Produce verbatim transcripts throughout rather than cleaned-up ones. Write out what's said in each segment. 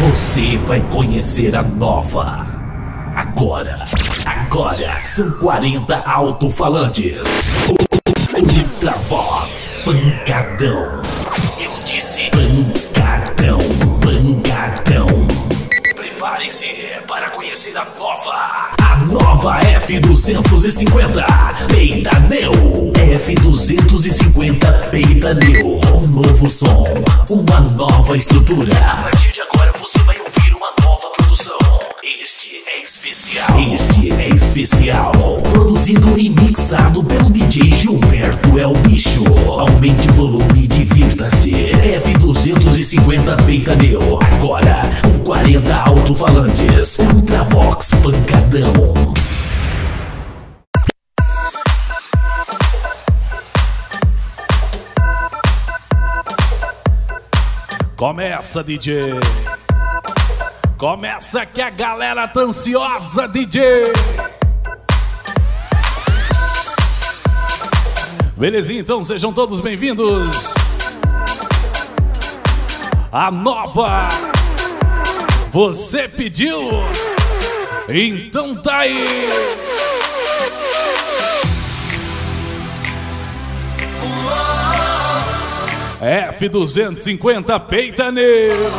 Você vai conhecer a nova. Agora, agora são quarenta alto-falantes. Ultravox Pancadão. Eu disse pancadão, pancadão. Prepare-se para conhecer a nova. A nova F duzentos e cinquenta Peytaneu. F duzentos e cinquenta Peytaneu. Um novo som, uma nova estrutura. A partir de agora você vai ouvir uma nova produção. Este é especial. Este é especial. Produzido e mixado pelo D J Gilberto El Bicho. Aumente o volume e divirta-se. F duzentos e cinquenta Peytaneu. Agora, com quarenta alto-falantes. Ultravox Pancadão. Começa, D J. Começa que a galera tá ansiosa, D J. Belezinha, então sejam todos bem-vindos. A nova. Você pediu? Então tá aí. F duzentos e cinquenta Peytaneu.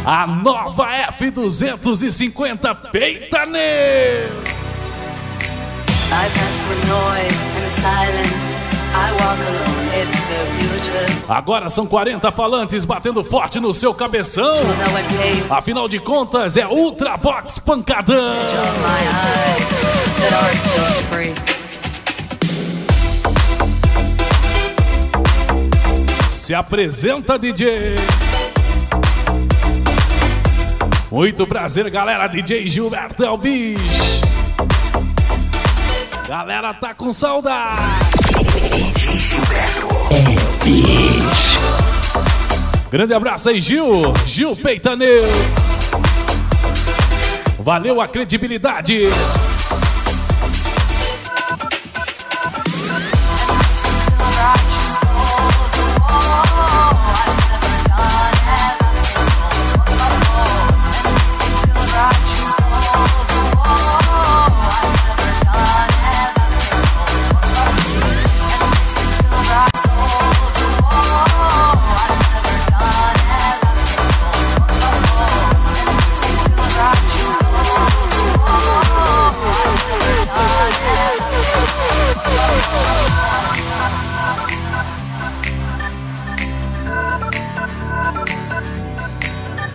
A nova F duzentos e cinquenta Peytaneu. I pass through noise and silence. I walk alone, it's a future. Agora são quarenta falantes batendo forte no seu cabeção. Afinal de contas, é Ultravox Pancadão. My eyes that are still free. Se apresenta, D J. Muito prazer, galera. D J Gilberto Elbis. Galera tá com saudade. D J Gilberto Elbis. Grande abraço aí, Gil. Gil Peytaneu. Valeu a credibilidade.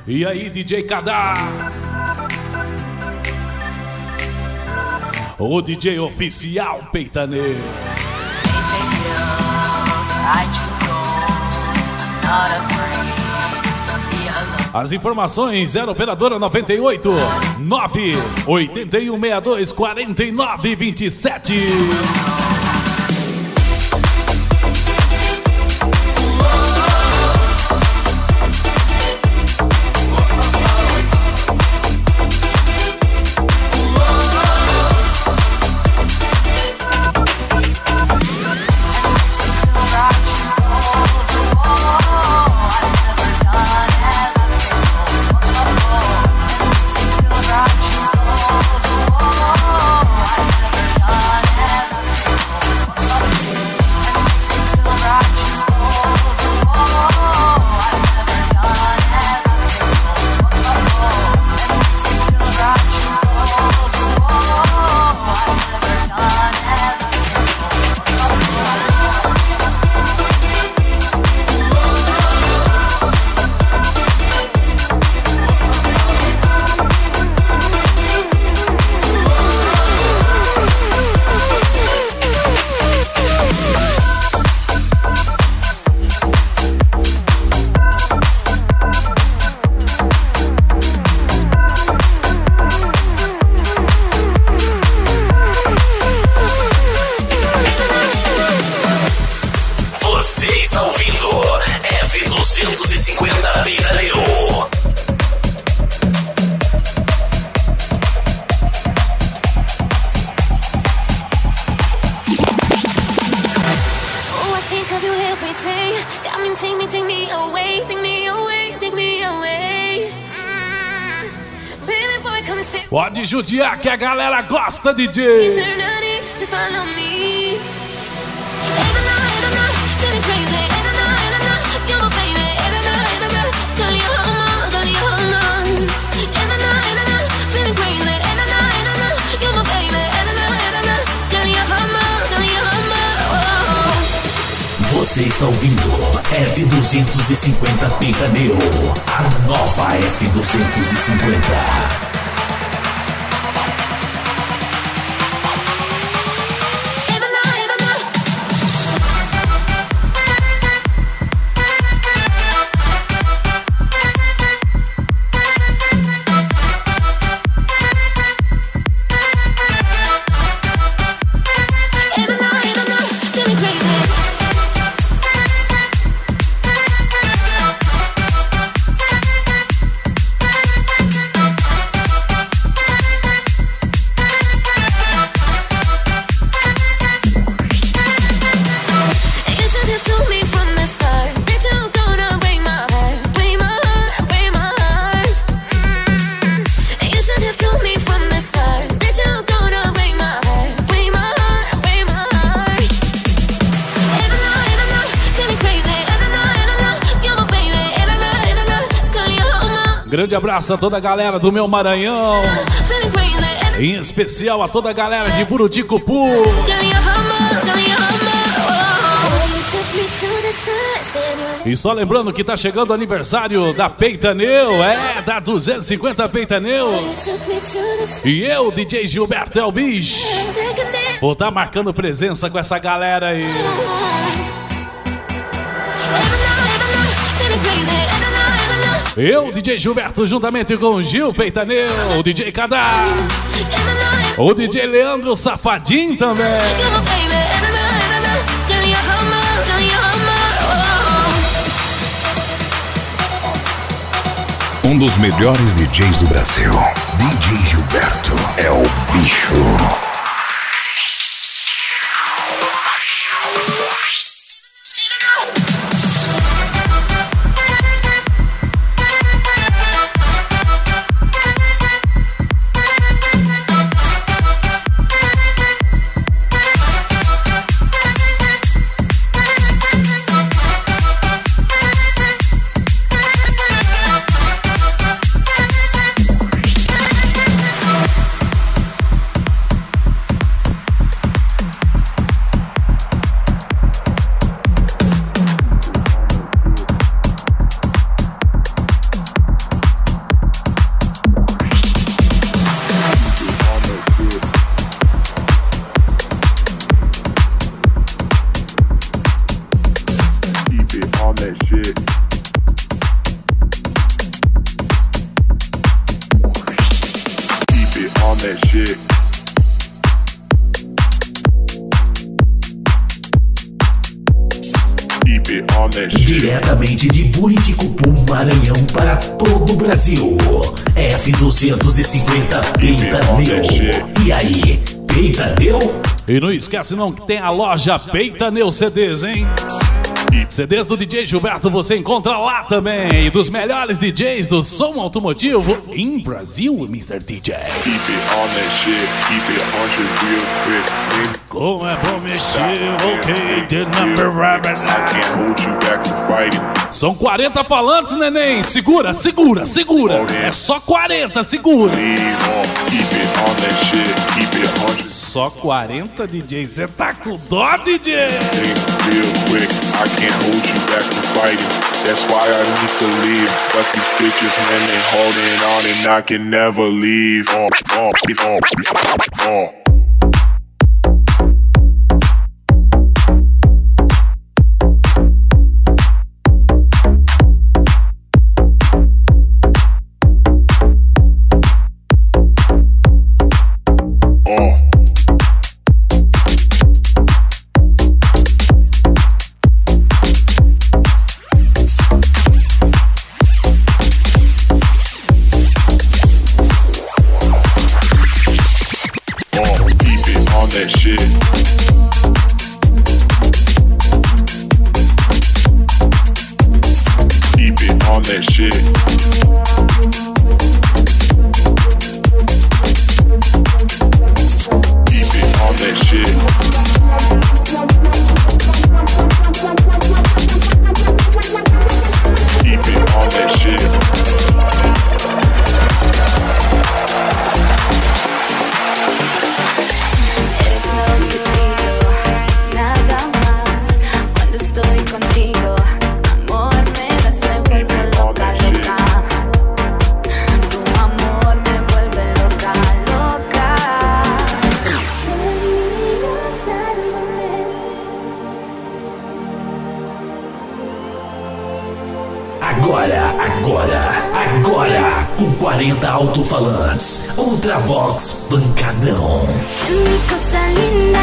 E aí, D J Kadar? O D J oficial Peytaneu. As informações, zero operadora noventa e oito, nove oito um seis dois, quarenta e nove vinte e sete. Pode judiar que a galera gosta, D J. Eternity, just follow me. Every night, every night, feeling crazy. Every night, every night, you're my baby. Every night, every night, girl, you're my, girl, you're my. Every night, every night, feeling crazy. Every night, every night, you're my baby. Every night, every night, girl, you're my, girl, you're my. Oh. Você está ouvindo F duzentos e cinquenta Peita Neo, a nova F duzentos e cinquenta. Grande abraço a toda a galera do meu Maranhão. Em especial a toda a galera de Buriticupu. E só lembrando que tá chegando o aniversário da Peita Neo, é, da duzentos e cinquenta Peita Neo. E eu, D J Gilberto Elbis, vou tá marcando presença com essa galera aí. Eu, D J Gilberto, juntamente com o Gil Peita Neo, o D J Kadar, o D J Leandro Safadinho também. Um dos melhores D Js do Brasil, D J Gilberto é o bicho. Keep it on that shit. Keep it on that shit. Keep it on that shit. Diretamente de Buriticupu, Maranhão, para todo o Brasil. F duzentos e cinquenta Peita Neo. E aí, Peita Neo? E não esquece não que tem a loja Peita Neo C Ds, hein? C Ds do D J Gilberto você encontra lá também. E dos melhores D Js do som automotivo em Brasil, Mister D J. Keep it on that shit, keep it on shit real quick. Como é bom mexer, ok, the number rabbit. I can't hold you back from fighting. São quarenta falantes, neném. Segura, segura, segura. É só quarenta, segura. Keep it on that shit, keep it on shit. Só quarenta, D J? Cê tá com dó, D J? Think real quick, I can't hold you back from fighting. That's why I need to leave. But these bitches, man, they holding on and I can never leave. Uh, uh, uh, uh. Uh, keep it on that shit. Keep it on that shit. Agora, agora, agora, com quarenta alto-falantes, Ultravox Pancadão. Mi cosa linda,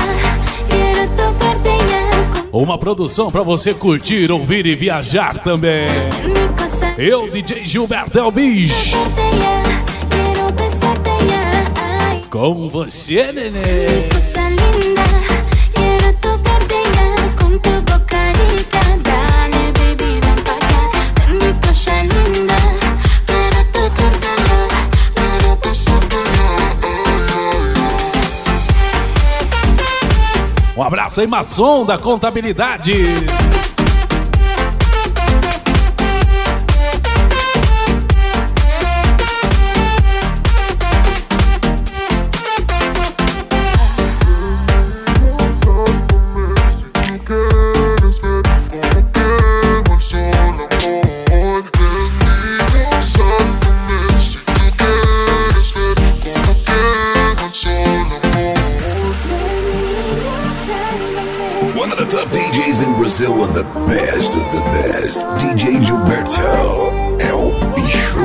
quiero tocarte ya con... Uma produção pra você curtir, ouvir e viajar também. Mi cosa... Eu, D J Gilberto Elbis. Tocarte ya, quiero besarte ya, ay. Com você, nenê. Mi cosa linda, quiero tocarte ya con tu boca rica. Dale, baby, ven pa' acá. Mi cosa linda, quiero tocarte ya, quiero besarte ya. Um abraço aí, Maçom da Contabilidade. One of the top D Js in Brazil and the best of the best, D J Gilberto, é o bicho.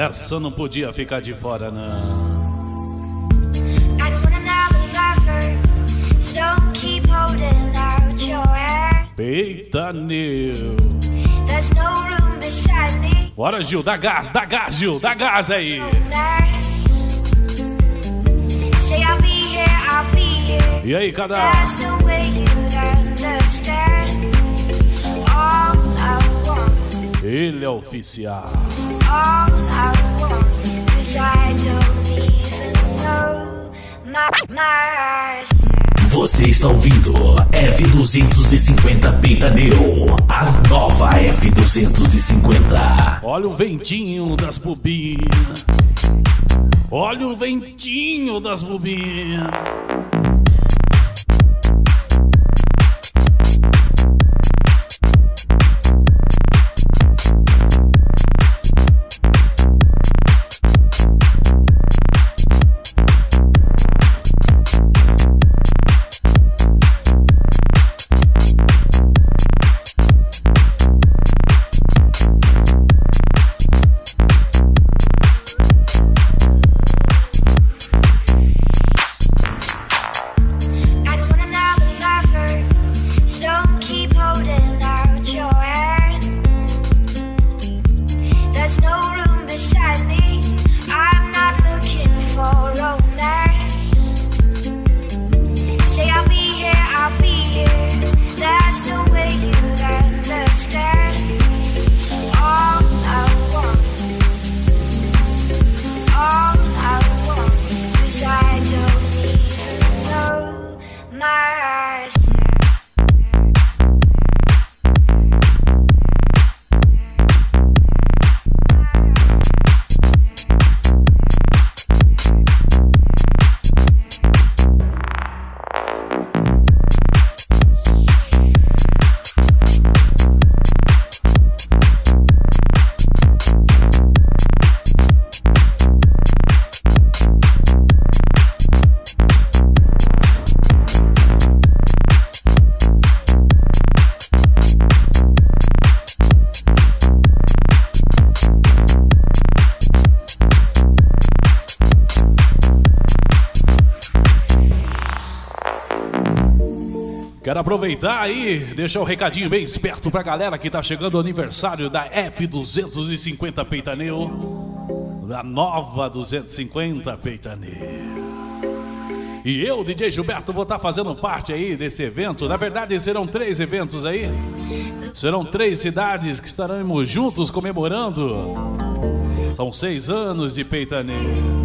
Essa não podia ficar de fora, não. I don't want another lover, so don't keep holding out your hand. Peita News. There's no room beside me. Bora, Gil, dá gás, dá gás, Gil, dá gás aí. Say I'll be here, I'll be here. E aí, Cadá? There's no way you'd understand. All I want. Ele é oficial. All I want, 'cause I don't even know my, myself. Você está ouvindo F duzentos e cinquenta Peita News, a nova F duzentos e cinquenta. Olha o ventinho das bobinas. Olha o ventinho das bobinas. Quero aproveitar aí, deixar um recadinho bem esperto pra galera que tá chegando o aniversário da F duzentos e cinquenta Peitanil, da nova duzentos e cinquenta Peitanil. E eu, D J Gilberto, vou tá fazendo parte aí desse evento. Na verdade, serão três eventos aí. Serão três cidades que estaremos juntos comemorando. São seis anos de Peitanil.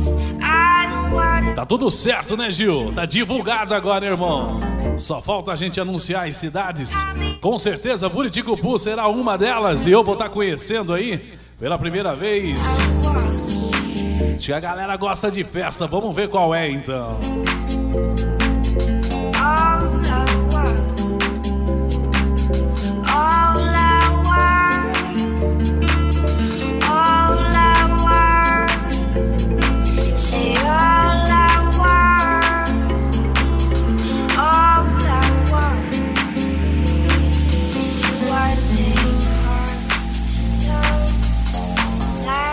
Tá tudo certo, né, Gil? Tá divulgado agora, irmão. Só falta a gente anunciar as cidades. Com certeza, Buriticupu será uma delas e eu vou tá conhecendo aí pela primeira vez. Acho que a galera gosta de festa, vamos ver qual é, então. All I want, all I want, all I want, say all I want, all I want is to one day call you my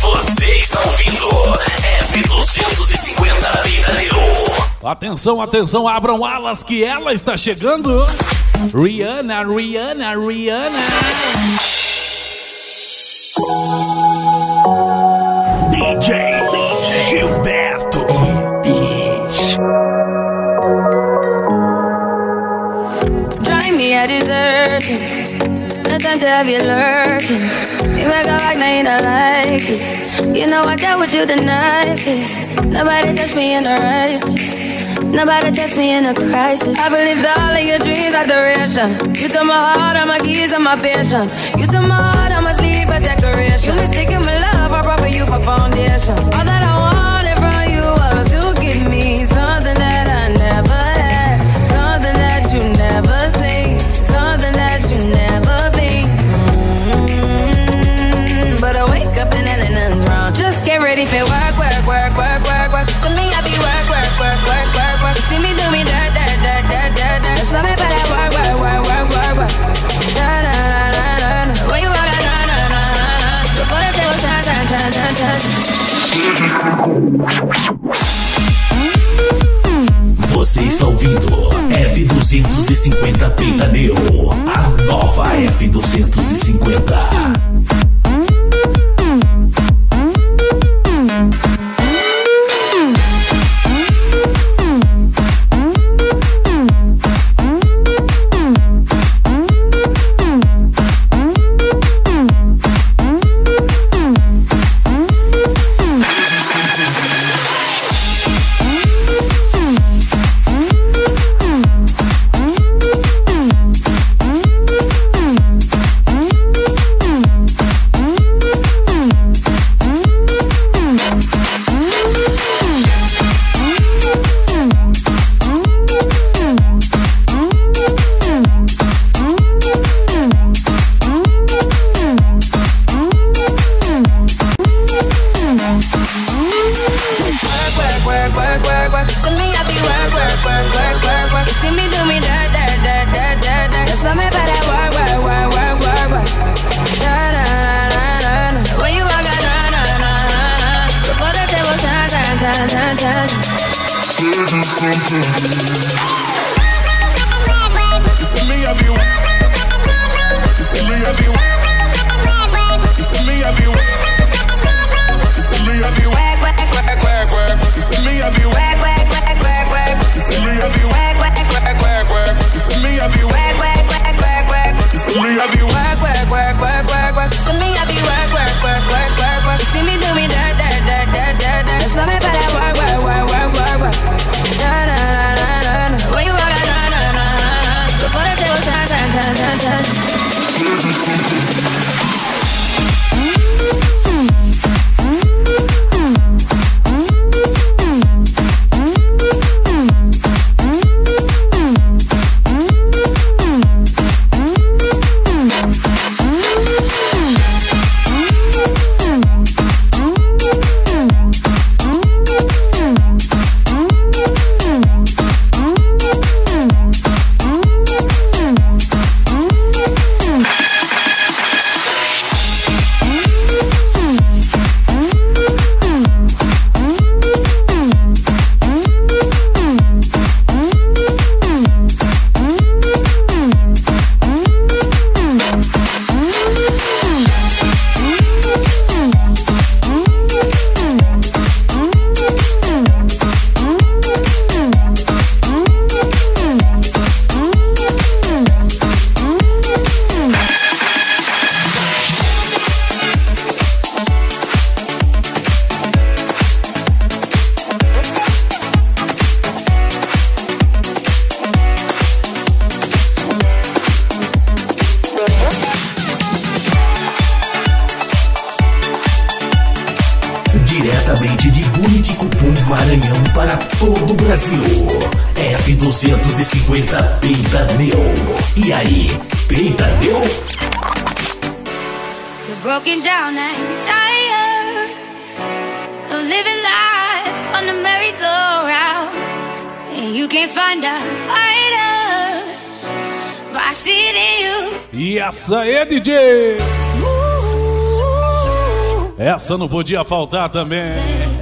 Você está ouvindo F duzentos e cinquenta Peitanil. Atenção, atenção, abram alas que ela está chegando. Rihanna, Rihanna, Rihanna. D J Gilberto. Drive me a desertion. No time to have you lurking. You make a like, now you don't like it. You know I dealt with you the nicest. Nobody touched me in the righteous. Nobody text me in a crisis. I believed all of your dreams are duration. You took my heart, all my keys, and my patience. You took my heart, all my sleep for decoration. You mistaken my love, I brought for you for foundation. All that I wanted from you was to give me something that I never had, something that you never seen, something that you never been. Mm-hmm. But I wake up and then nothing's wrong. Just get ready for work, work, work, work, work, work. To me, I be work, work, work, work, work, work. You see me do me dirt, dirt, dirt, dirt, dirt, dirt. That's why me better work, work, work, work, work, work. Na, na, na. When you walk out, na, na, na, na, na. Before the table turn, turn, turn, turn, turn. Você está ouvindo F duzentos e cinquenta Peitanil, a nova F duzentos e cinquenta. Work, work, work, work, work, work. To me, I be work, work, work, work, work, work. You see me do me dirt, dirt, dirt, dirt, dirt, dirt. That's why me better work, work, work, work, work, work. Na, na, na, na, na, na. When you walk out, na, na, na, na, na. Before the table turn, turn, turn, turn, turn. Work, work, work, work, work. To me, I be work, work, work, work, work, work. You see me do me dirt, dirt, dirt, dirt, dirt, dirt. That's why me better work, work, work, work, work, work. Na, na, na, na, na, na. When you walk out, na, na, na, na, na. Before the table turn, turn, turn, turn, turn. Canhão para todo o Brasil. F duzentos e cinquenta Peytanil. E aí, Peytanil? You're broken down and tired of living life on the merry-go-round, and you can't find a fighter, but I see it in you. E essa é, D J? Essa não podia faltar também.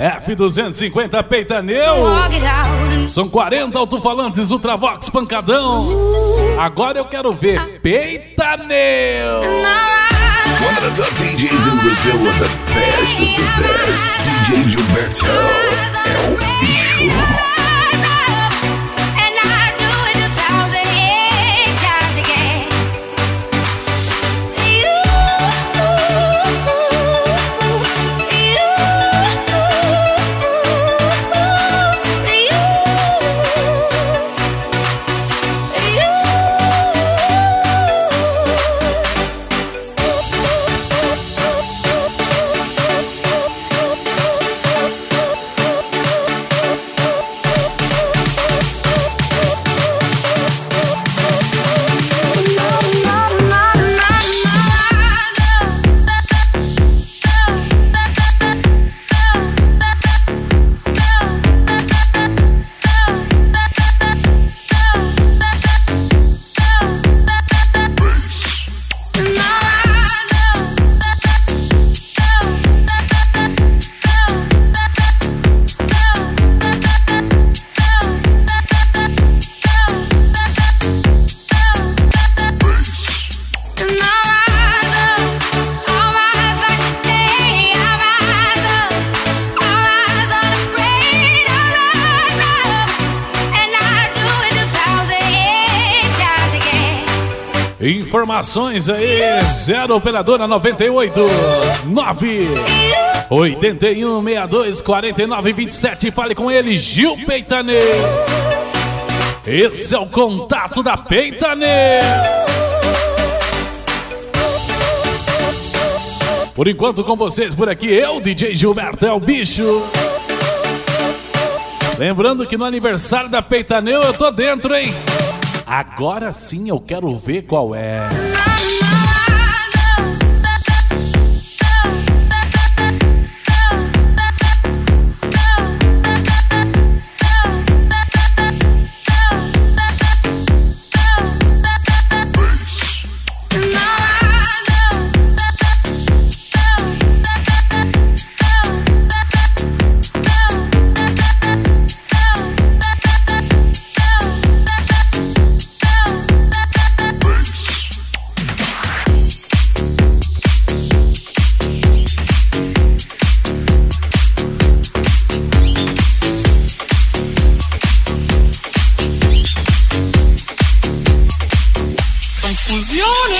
F duzentos e cinquenta Peytanil. São quarenta alto-falantes, Ultravox pancadão. Agora eu quero ver Peytanil. One of the top D Js in Brazil with the best of the best. D J Gilberto. É o bicho. Informações aí, zero operadora noventa e oito, nove oitenta e um, sessenta e dois, quarenta e nove, vinte e sete. Fale com ele, Gil Peytanil. Esse é o contato da Peytanil. Por enquanto com vocês por aqui, eu, D J Gilberto, é o bicho. Lembrando que no aniversário da Peytanil eu tô dentro, hein? Agora sim eu quero ver qual é. Confusione.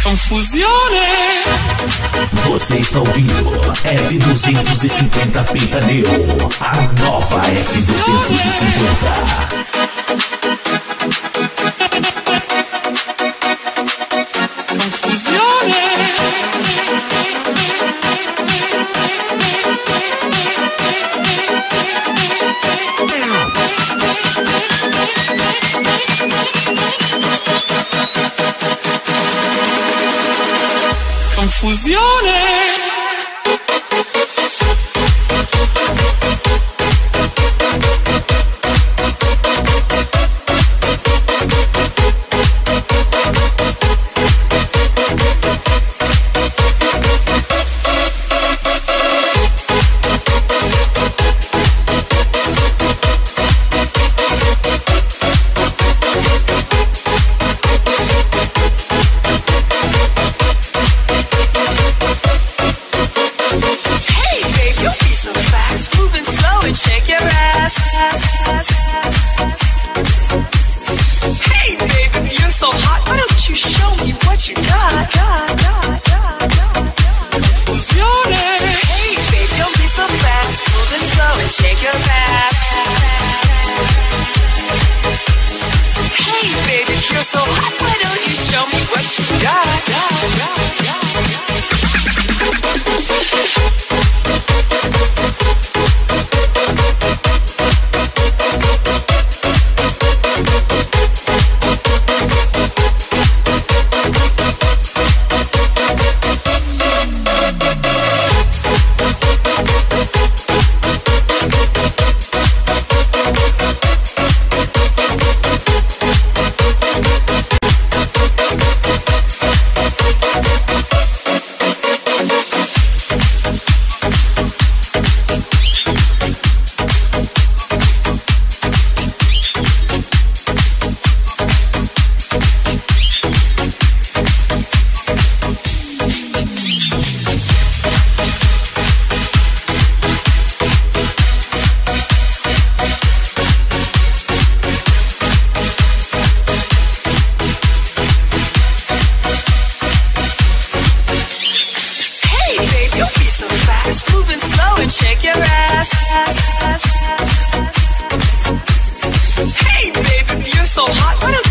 Confusione. Você está ouvindo F duzentos e cinquenta Peytanil, a nova F duzentos e cinquenta. Confusione. Confusione. Hey, baby, you're so hot. Why don't you show me what you got? Confusione. Hey, baby, don't be so fast. Moving slow and shake your back.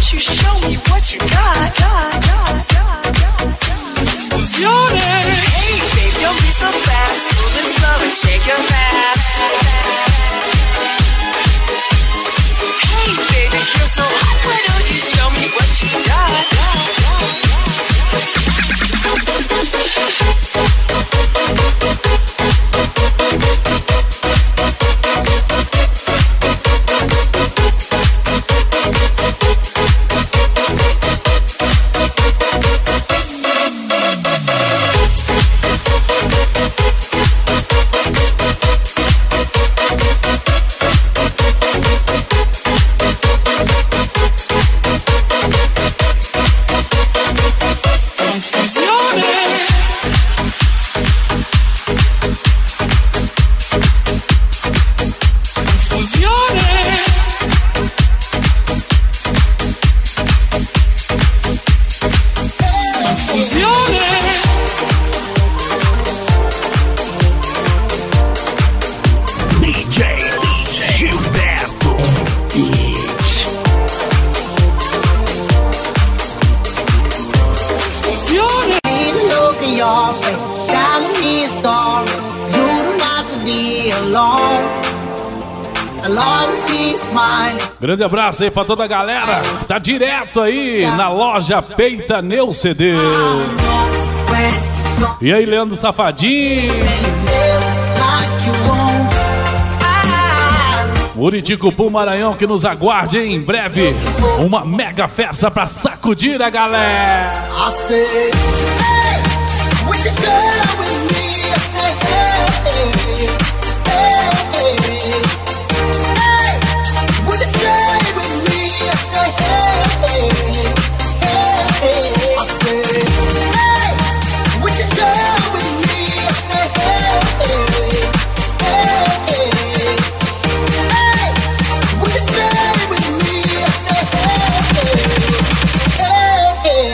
You show me what you got, got, got, got, got, got. Confusione. Hey, baby, don't be so fast. Moving slow and shake your ass. Hey, baby, you're so hot. Why don't you show me what you got, got, got, got, got? Grande abraço aí pra toda a galera que tá direto aí na loja Peita Neu C D. E aí, Leandro Safadinho? Muriticupu, Maranhão, que nos aguarde em breve. Uma mega festa pra sacudir a galera. I said, hey, would you go with me? I said, hey, hey, hey, hey. Hey, would you stay with me? I said, hey, hey, hey, hey. I said, hey, would you go with me? I said, hey, hey, hey, hey. Hey, would you stay with me? I said, hey, hey, hey, hey.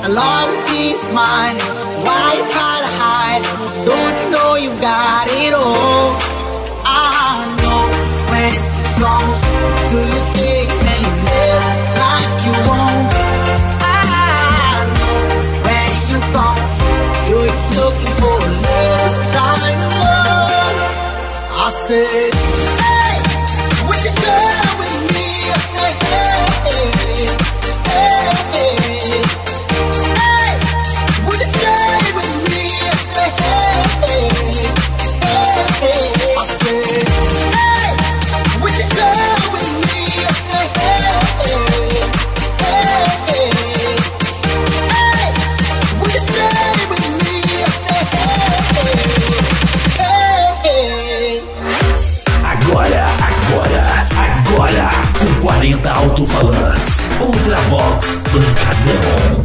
I'll always be smiling. Why you try to hide? Don't you know you've got it all? I know when you're gone, do you think can you live like you want? I know when you're gone, you're just looking for a little sign of love. I said, hey, would you go with me? I said, hey, hey, hey, hey. Hey, would you stay with me? I said, hey, hey, hey, hey. I said, hey, would you go with me? I said, hey, hey, hey, hey. Hey, would you stay with me? I said, hey, hey, hey, hey. Agora, agora, agora, com quarenta alto-falantes, Ultravox Pancadão.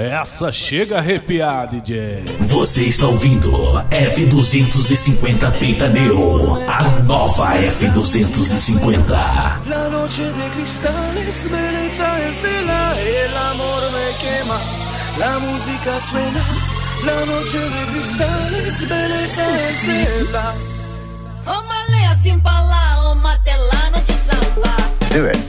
Essa chega a arrepiar, D J. Você está ouvindo F duzentos e cinquenta Peytanil, a nova F duzentos e cinquenta. La noche de cristales, belleza en cela, el amor me quema. La música suena, la noche de cristales, belleza en cela. O malea sin parlar, o martelano de samba. Do it.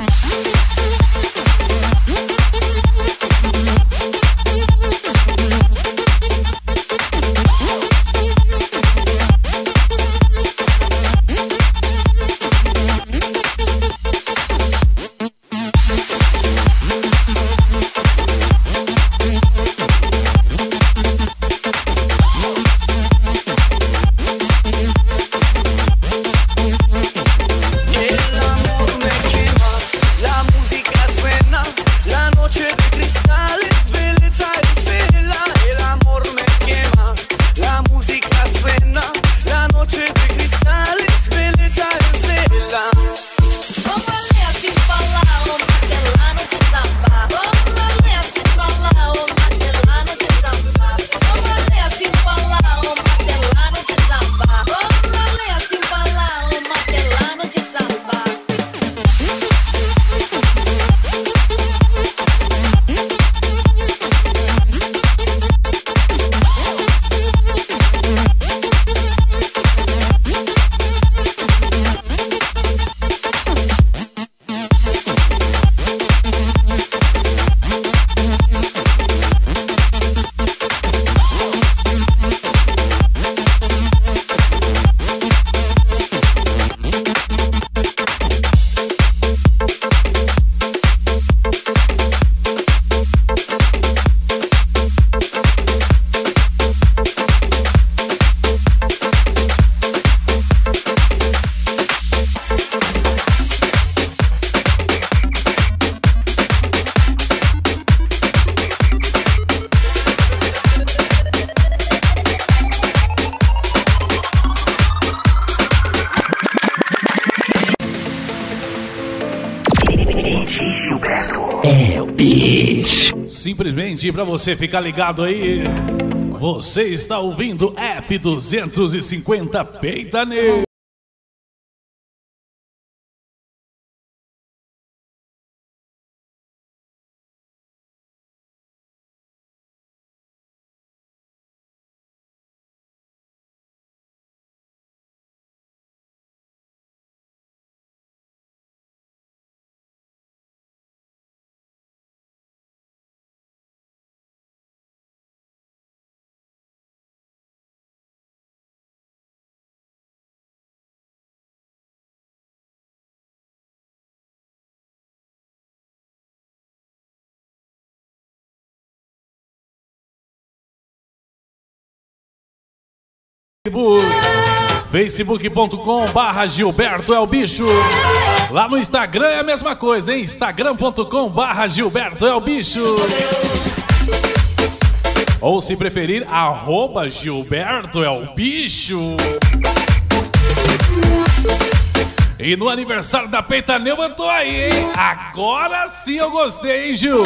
É o bicho. Simplesmente pra você ficar ligado aí, você está ouvindo F duzentos e cinquenta Peytanil. Facebook, facebook ponto com barra Gilberto é o bicho. Lá no Instagram é a mesma coisa, hein? Instagram ponto com barra Gilberto é o bicho. Ou, se preferir, arroba Gilberto é o bicho. E no aniversário da Peytanil eu tô aí, hein? Agora sim eu gostei, hein, Gil?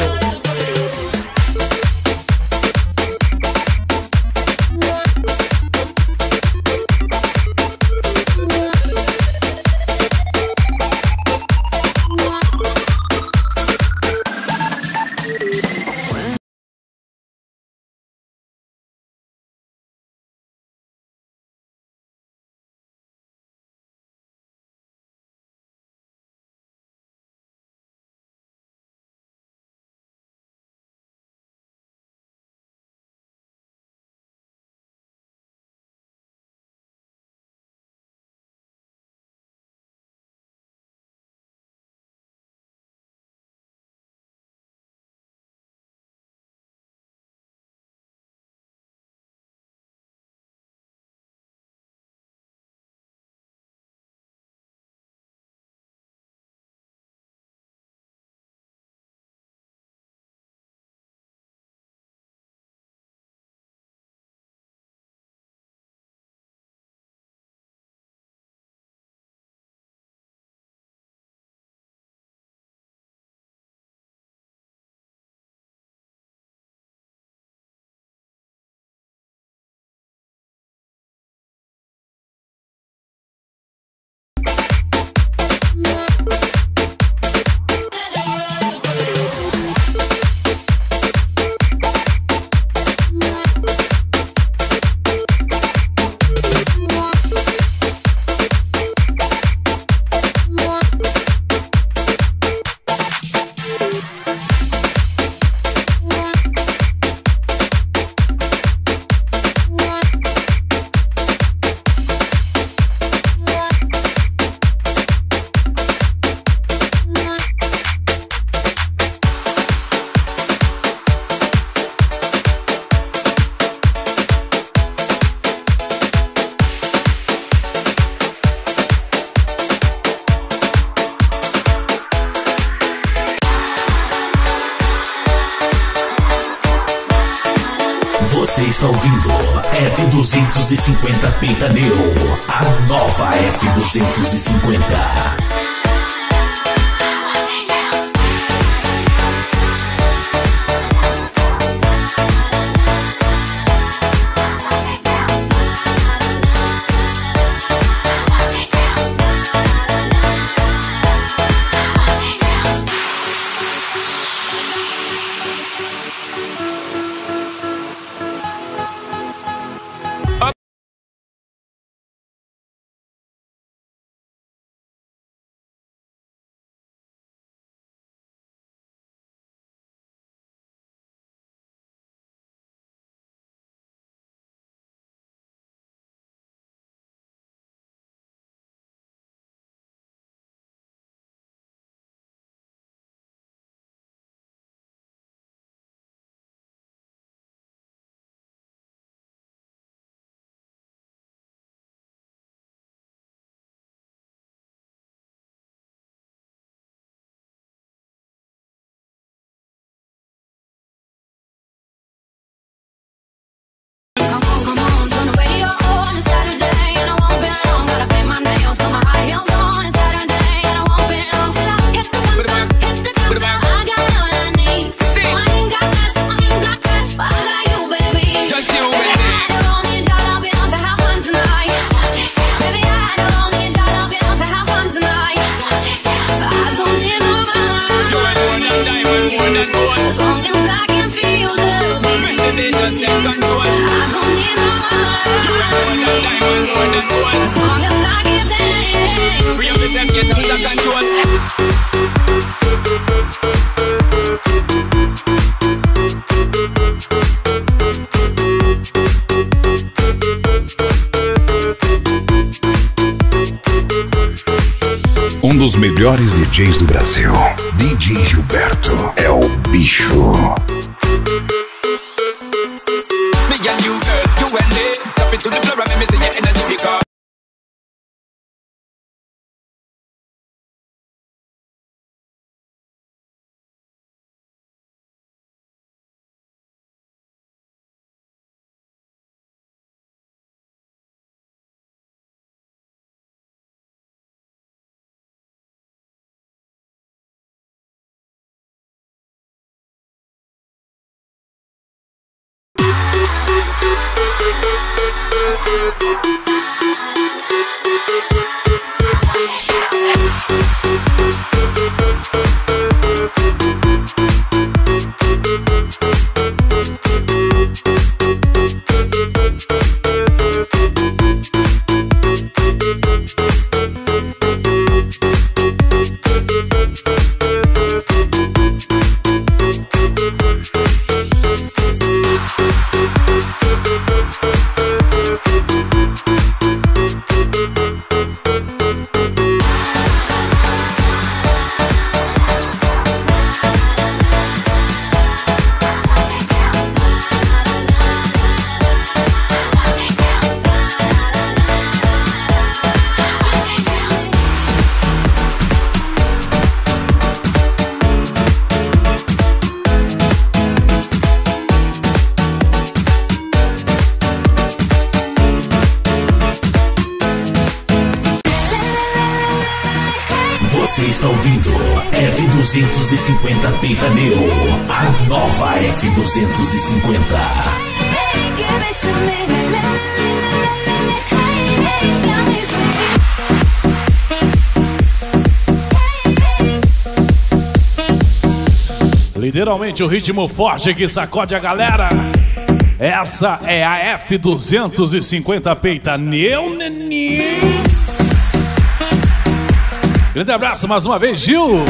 Você está ouvindo F duzentos e cinquenta Peita Neo, a nova F duzentos e cinquenta. Um dos melhores D Js do Brasil, D J Gilberto é o bicho. Você está ouvindo F duzentos e cinquenta Peita Neo, a nova F duzentos e cinquenta. Literalmente o ritmo forte que sacode a galera. Essa é a F duzentos e cinquenta Peita Neo, neném. Grande abraço mais uma vez, Gil.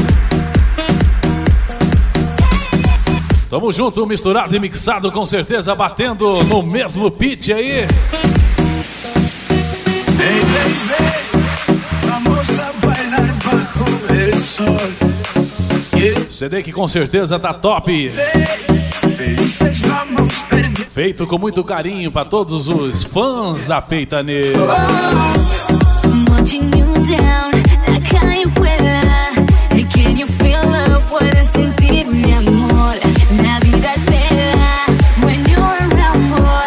Tamo junto, misturado e mixado, com certeza, batendo no mesmo pitch aí. Hey, baby, vamos a bailar bajo el sol. Yeah. C D que com certeza tá top. Hey, felices vamos perder. Feito com muito carinho pra todos os fãs da Peita Neo. I'm watching you down, la calle vuela. Can you feel love? Puedes sentir mi amor. La vida es bella when you're around, boy.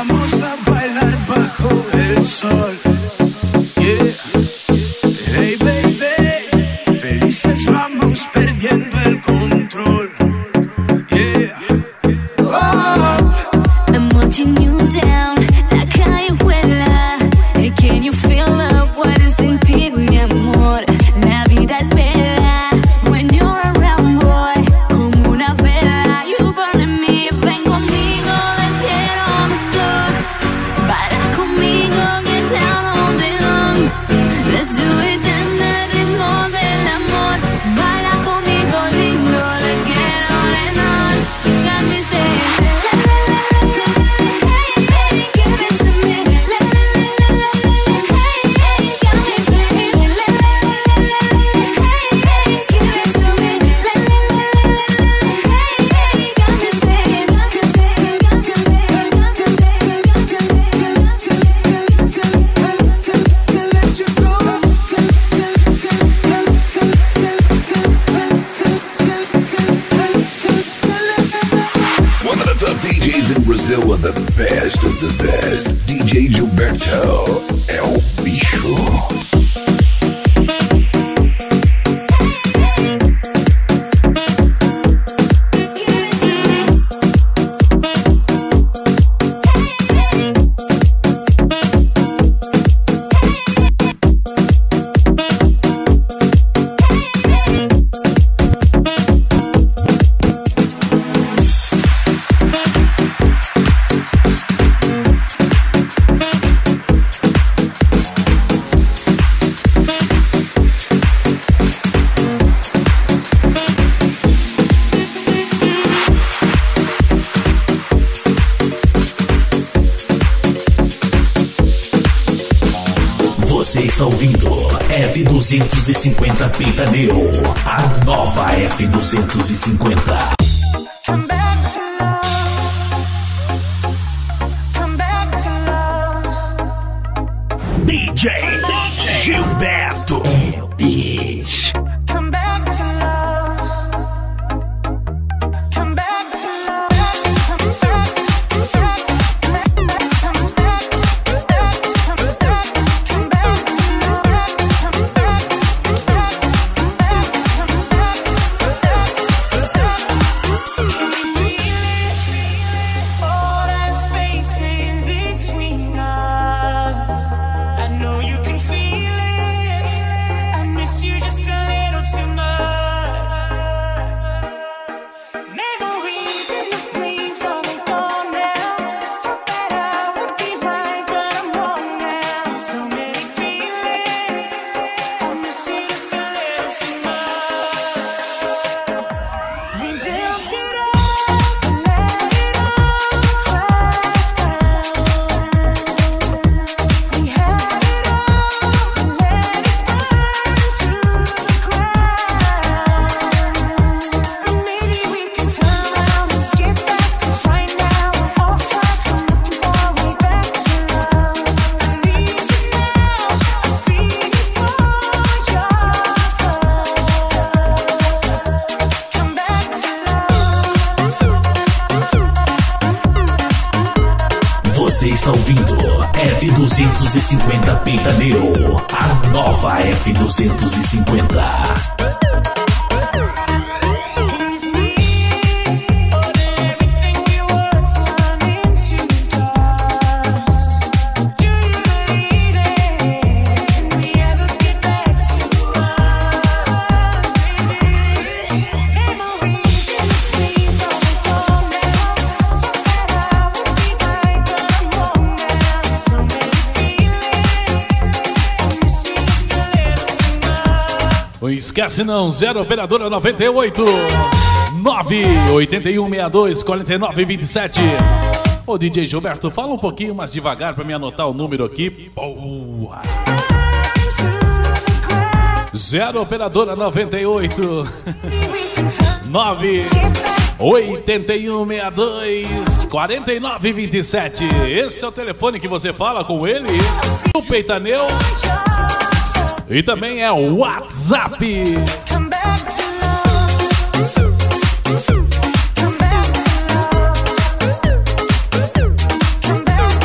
Vamos a bailar bajo el sol. Yeah. Hey, baby. Felices vamos perdiendo el control. Yeah. Oh. I'm watching you down, la calle vuela. Hey, can you feel love? Puedes sentir mi amor. La vida es bella when you're around, boy. Como una vela, you burning me. Ven conmigo, let's get on the floor. Baila conmigo, get down all day long. Let's do it en el ritmo del amor. Baila conmigo, lindo, let's get on and on. Got me saying, hey, baby, give it to me. Hey, hey, got me saying, hey, hey, give it to me. Hey, hey, got me saying, One of the top D Js in Brazil with the best of the best. D J Gilberto, é o bicho. Você está ouvindo F duzentos e cinquenta Peytanew, a nova F duzentos e cinquenta. Come back to love. Come back to love. D J Gilberto é o bicho. Come back to love. Come back to love. All that space in between us. I know you can feel it. I miss you just a little too much. Memories in the breeze, are they gone now? Thought that I would be right, but I'm wrong now. So many feelings. I miss you just a little too much. We built it up and let it all crash down. We had it all and let it burn to the ground. But maybe we can turn around and get back, 'cause right now we're off track. I'm looking for a way back to love. I need you now. I'm feeding for your touch. Come back to love. Você está ouvindo F duzentos e cinquenta Peytanew, a nova F duzentos e cinquenta. Não esquece não, zero operadora noventa e oito, nove oitenta e um meia dois, quarenta e nove vinte e sete. Ô, D J Gilberto, fala um pouquinho mais devagar pra mim anotar o número aqui. Boa! Zero operadora noventa e oito, nove oitenta e um meia dois, quarenta e nove vinte e sete. Esse é o telefone que você fala com ele, o Peytanew. E também é o WhatsApp. Come back to love. Come back to love. Come back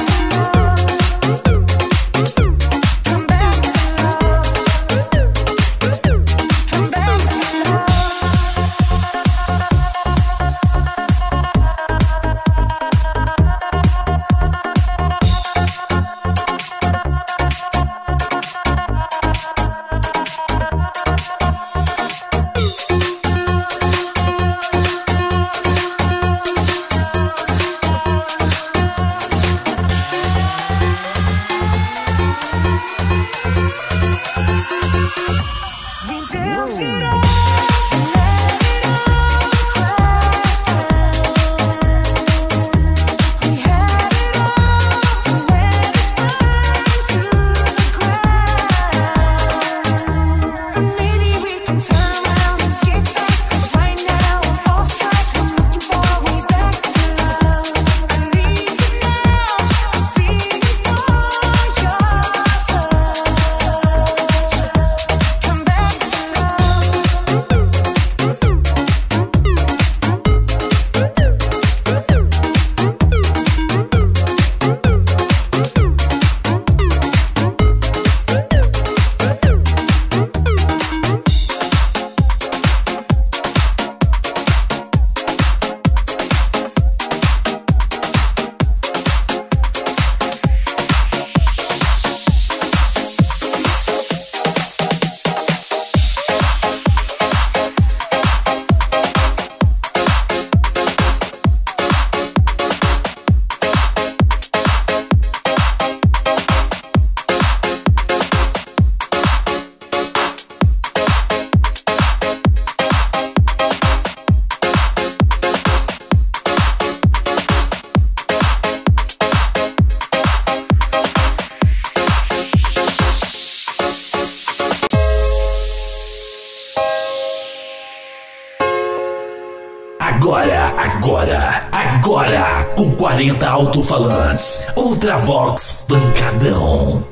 Alto-falantes, Ultravox Pancadão.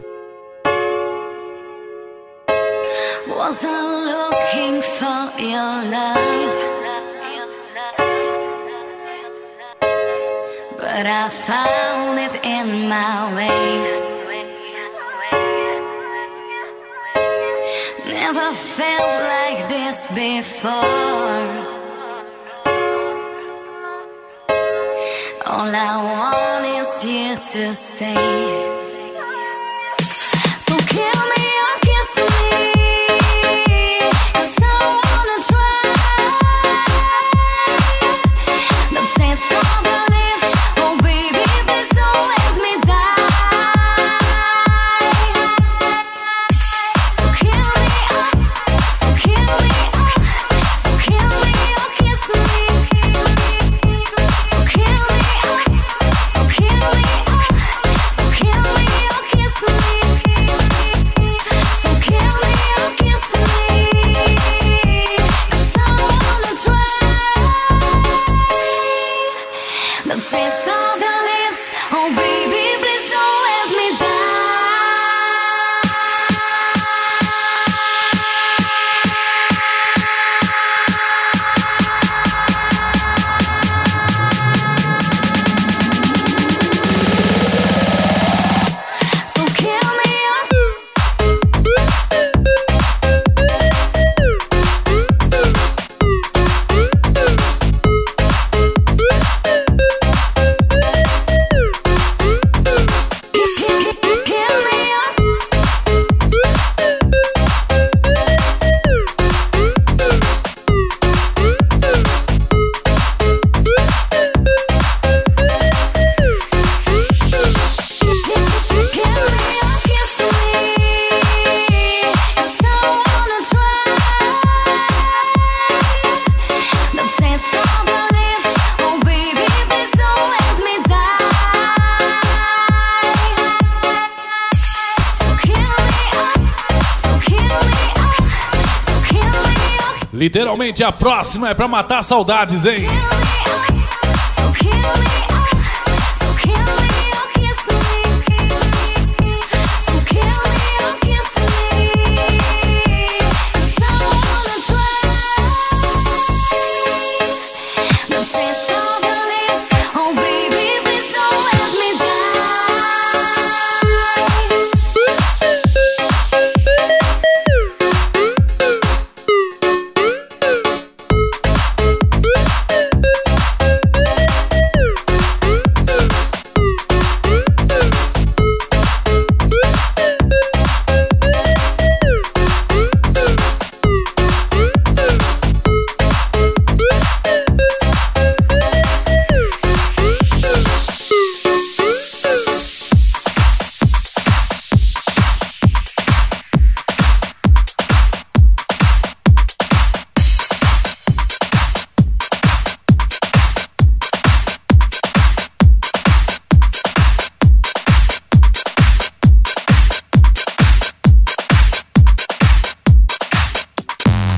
Wasn't looking for your love, but I found it in my way. Never felt like this before. All I want is you to stay. So kill me or kiss me, 'cause I wanna try the taste of your lips. Oh baby, please don't let me die. So kill me, oh, so kill me, oh, so kill me, oh, kiss me. So kill me, oh, so kill me, oh, so kill me, oh, kiss me. So kill me, oh, kiss me. 'Cause I wanna try the taste of your lips. Oh baby, please don't let me die. So kill me, oh. Literalmente a próxima é pra matar saudades, hein?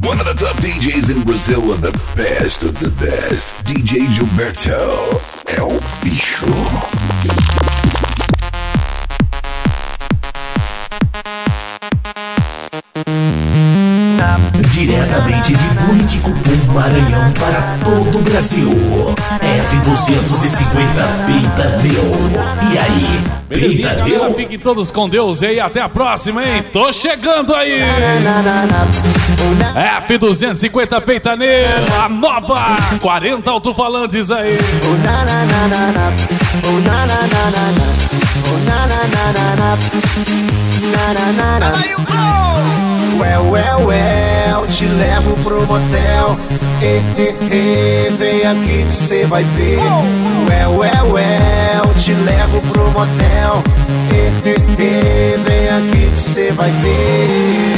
One of the top D Js in Brazil with the best of the best. D J Gilberto é o bicho. Diretamente de Buriticupu, Maranhão, para todo o Brasil. F duzentos e cinquenta Peytaneiro. E aí, Belezinha, galera? Peytaneiro? Fiquem todos com Deus aí. Até a próxima, hein? Tô chegando aí. F duzentos e cinquenta Peytaneiro, a nova quarenta alto-falantes aí. Ué, ué, ué, eu te levo pro motel. Ê, ê, ê, vem aqui que cê vai ver. Ué, ué, ué, eu te levo pro motel. Ê, ê, ê, vem aqui que cê vai ver.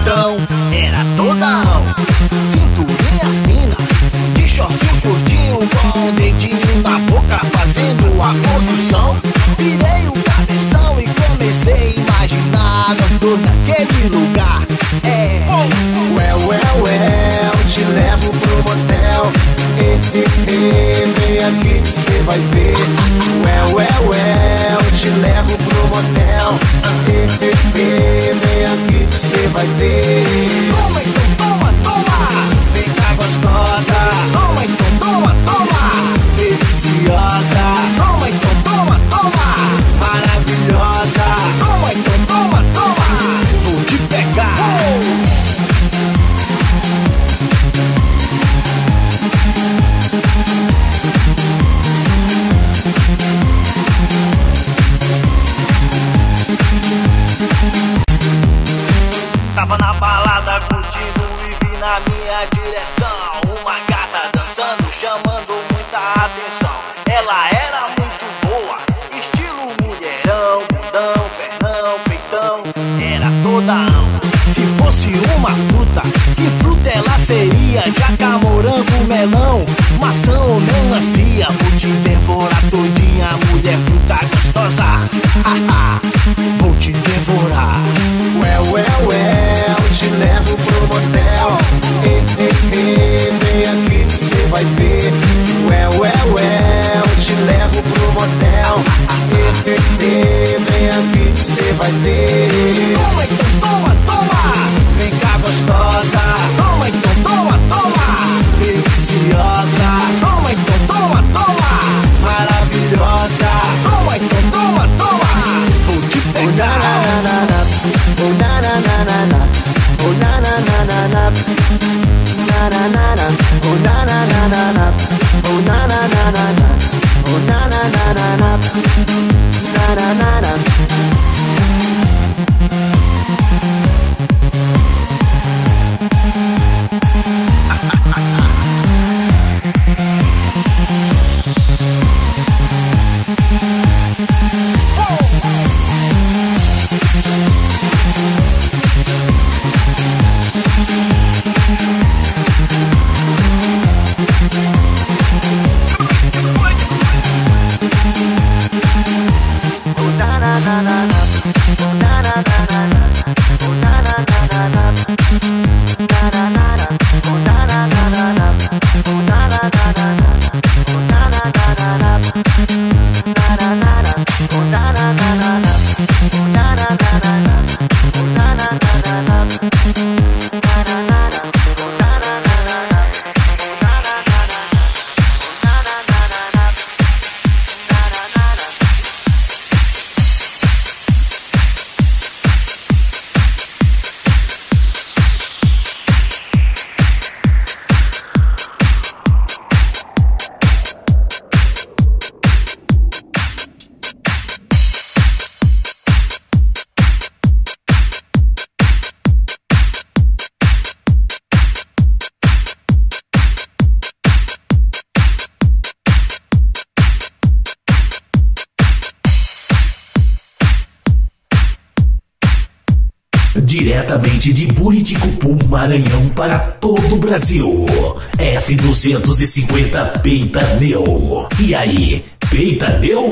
Então, era todão, cinturinha fina, de shortinho curtinho, com o dedinho na boca, fazendo a posição. Virei o cabeção e comecei a imaginar nós dois naquele lugar. É. Ué, ué, ué, eu te levo pro motel. Ê, ê, ê, vem aqui que cê vai ver. Ué, ué, ué, eu te levo pro motel. Ê, ê, ê, vem aqui que cê vai ver. Toma, então, toma, toma. Vem cá, gostosa. Toma, então, toma, toma. Deliciosa. Toma, então, toma, toma. Maravilhosa. Toma, então, toma, toma. Vou te pegar. Tava na balada curtindo e vi na minha direção uma gata dançando, chamando muita atenção. Ela era muito boa, estilo mulherão, bundão, pernão, peitão, era todão. Se fosse uma fruta, que fruta ela seria? Jaca, morango, melão, maçã ou melancia? Vou te devorar todinha, mulher fruta gostosa. Vou te devorar. Ué, ué, ué, eu te levo pro motel. Ê, ê, ê, vem aqui que cê vai ver. Ué, ué, ué, eu te levo pro motel. Ê, ê, ê, vem aqui que cê vai ver. Toma, então, toma, toma. Vem cá, gostosa. Toma, então, toma, toma. Deliciosa. Toma, então, toma, toma. Maravilhosa. Toma, então, toma, toma. Vou te pegar. Diretamente de Buriticupu, Maranhão, para todo o Brasil. F duzentos e cinquenta Peita Neu. E aí, peita neu?